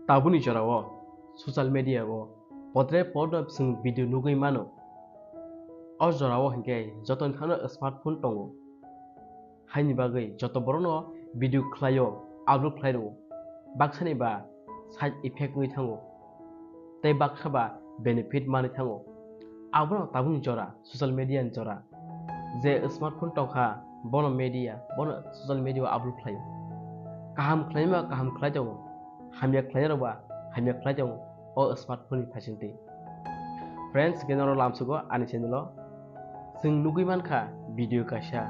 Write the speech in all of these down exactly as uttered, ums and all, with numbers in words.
Tabukni jorao social media o podre podno chwng video nugwi mano. O jorao hinkhe jotoni thangno smartphone tongo. Haini bagwi joto borokno video khlaio, upload khlai rwo. Baksani ba side effect wngwi thango, tei baksa ba benefit manwi thango. Abono tabukni jora, social media ni jora. Je smartphone tongkha, bono media, bono social media o upload khlaio. Kaham khlaima kaham khlai tongo, hamya khlainarok ba hamya khlai tongo o smartphone ni phaisingtwi. Friends, hinkhe norok lamsugo ani channel o. Chwng nugwi mankha video kaisa,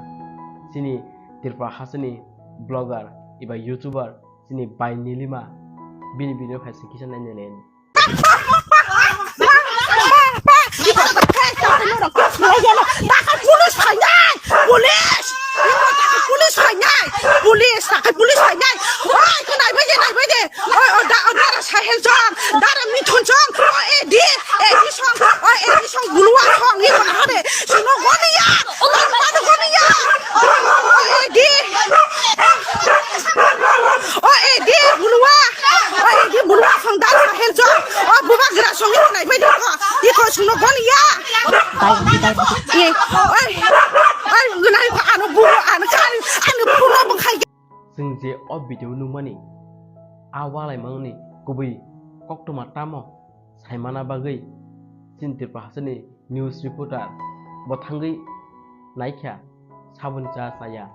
chini Tripura hasteni blogger eba youtuber, chini bai Nilima, bini video phaising kisa nainai lai. Police phainai! Police! Police phainai! Police! Police phainai! Oi, naibai de, naibai de! Oi, o da, o dara Sahel song, dara Mithun song, o A D, A D song, o A D song, bulua song, iko na hade, sino goniya, o manu goniya, o A D, o A D, bulua, o A D, bulua song, dara Sahel song, o bubagra song, iko naibai de, iko, iko sino goniya. Bai, bai, bai. Ye, oi, oi, nai ko ano buro, ano kari, ano buro bwkhai. Chwng je o video nukmani, a walaimani kubui koktwma tamo saimana bagwi chini Tripura hasteni news reporter bo thangwi naikha, saboni cha chaya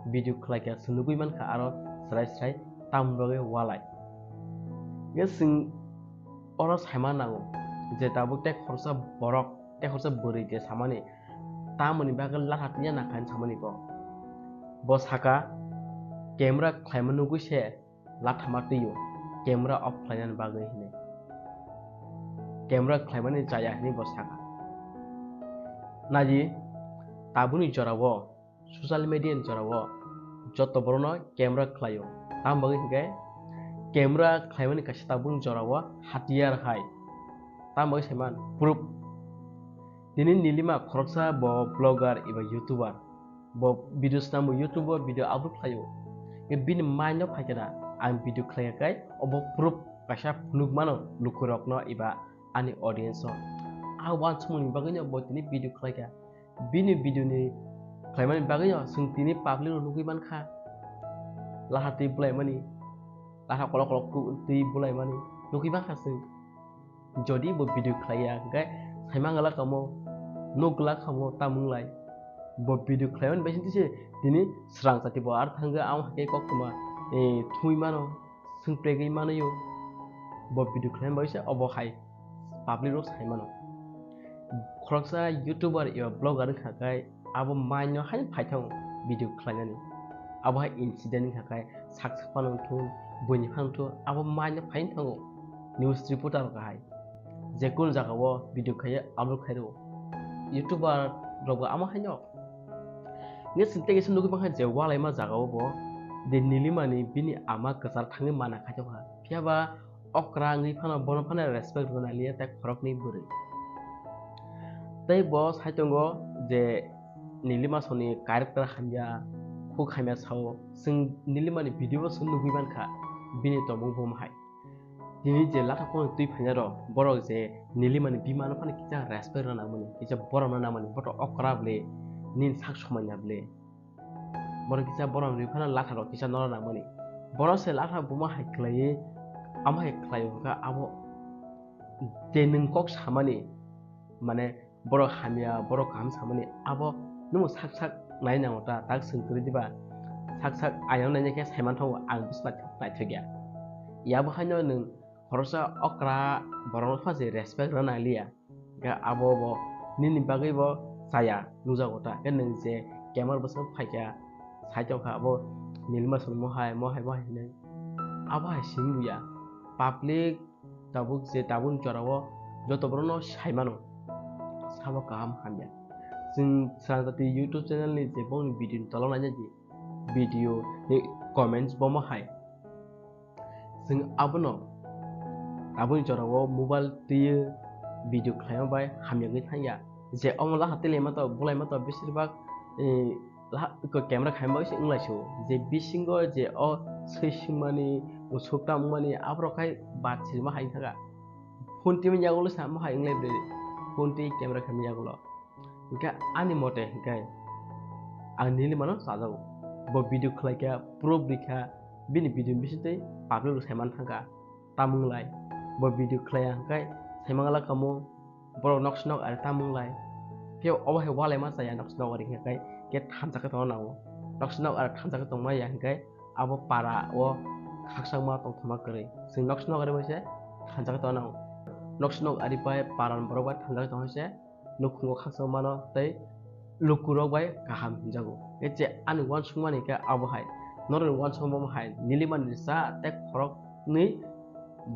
video khlaikha, chwng nugwi mankha aro srai srai tamoni bagwi walai. Ye chwng oro saima nango je tabuk tei khoroksa borok, tei khoroksa bwrwi je samani, tamoni bagwi latha twiya nakha hinwi samani bo. Bo saka, camera khlaima nugwi se lathama twio, camera off khlainani bagwi hinwi. Camera khlaimani chaya hinwi bo saka. Naidi, tabukni jorao, social media ni jorao joto borokno camera khlaio. Tamo bagwi hinkhe camera khlaimani kaisa tabukni jorao hatiyar hai. Tamo bagwi saiman proof. Tini Nilima khoroksa bo blogger eba youtuber. Bo video swnamwi YouTube o video upload khlaio. Bini mind no phaikhe na ang video khlaikha khai obo proof kaisa phunuk mano lukurokno eba ani audience o. A uansukmani bagwino bo tini video khlaikha. Bini video ni khlaimani bagwino chwng tini public rok nugwi mankha. Laha twi bwlaimani, laha kolok kolok twi bwlaimani nugwi mankha chwng. Jodi bo video khlaiya, hwnkhe saimang glak kamo, nuk glak kamo, tamung lai. Bo video khlaimani bai sintwi se tini swrang chati bo ar thangwi, amo hai khe koktwma, eh, thumwi mano, swngpregwi mano. Bo video khlaimani bai se obo hai public rok sai mano. Khoroksa youtuber eba blogger wngkha khe, abo mind no haino phaithango video khlainani. Abo hai incident wngkha khe, saksa phano wngthun, buini phano wngthun, abo mind no phaithango news reporter rok hai. Je kunu jaga o video khaiya upload khairwo. Youtuber rok bo amo haino. Nge sinte kisa nugwi mankha je walaima jaga o bo de Nilimani bini ama kwchar thangwi mana khaitokha. Phiya ba okra wngwi phano bono phano respect rwna liya tei khoroknwi bwrwi. Tei bo sai tongo je Nilima songni character hamya, khuk hamya sao, chwng Nilimani video o chwng nugwi mankha bini tongmung bo hai. Tini je latha phano twi phaina rok, borok je Nilimani bimano phano kisa respect rwna nangmani, kisa borokno nangmani, boto okra bwle, nini sak somanya bwle. Borok kisa borok rwi phano latha rok kisa norok nangmani. Borok se latha buma hai khlaiwi, amo hai khlai wngkha abo je nwng kok samani, mane borok hamya, borok kaham samani, abo nwng sak sak nai nango ta, tak swng kwrwi diba? Sak sak ayang naina khe saiman thango, ang bwswk naithok ya. Yabo haino nwng khoroksa okra borokno phano se respect rwna nang liya. Khe abo bo nini bagwi bo chaya nukjago ta. Khe nwng je camera bwskango phaikha, sai tongkha abo Nilima songni mohai, mohai, mohai hinwi. Abo hai simi buya. Public tabuk je tabukni jorao joto borokno sai mano. Sabo kaham hamya. Chwng Srang Jati YouTube channel ni je bongni video ni tolo naina di. Video ni comments bo mohai. Chwng abono aboni jorao mobile twiwi video khlaima bai hamya wngwi thangya. Je omo laha twilaima to, bwlaima to, besir bak, eh, laha, iko camera khaima bai se wnglaisio. Je bisingo je o swi swngmani Usuk ta wngmani aborok khai bat sirima hai wngkha. Phone twi mani yagulo sama hai wnglai bwrwi. Phone twi camera khaimani yagulo. Hwnkhe ani mote hwnkhe ang nini mano chajago. Bo video khlaikha, proof rikha, bini video bisingtwi public rok saiman thangkha. Tamung lai, bo video khlaiya hwnkhe saimang la kamo, borok nok sinok ari tamung lai. Khe obo hai walaima chaya nok sinok ari hwnkhe khe thansa khe tongna nango. Nok sinok ari thansa khe tongma ya hwnkhe abo para o khakchangma tongthoma kwrwi. Chwng nok sinok ari bai se thansa khe tongna nango. Nok sinok ari bai para ni borok bai thansa khe tongma se nukhungo khakchangmano tei lukurok bai kaham hinjago. Khe je ani uansukmani khe abo hai, norokni uansukma hai nilimani risa tei khoroknwi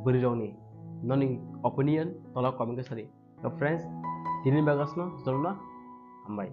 bwrwirokni noni opinion tola comment khe sadi. To friends, tini bagwi aswkno jotono hambai.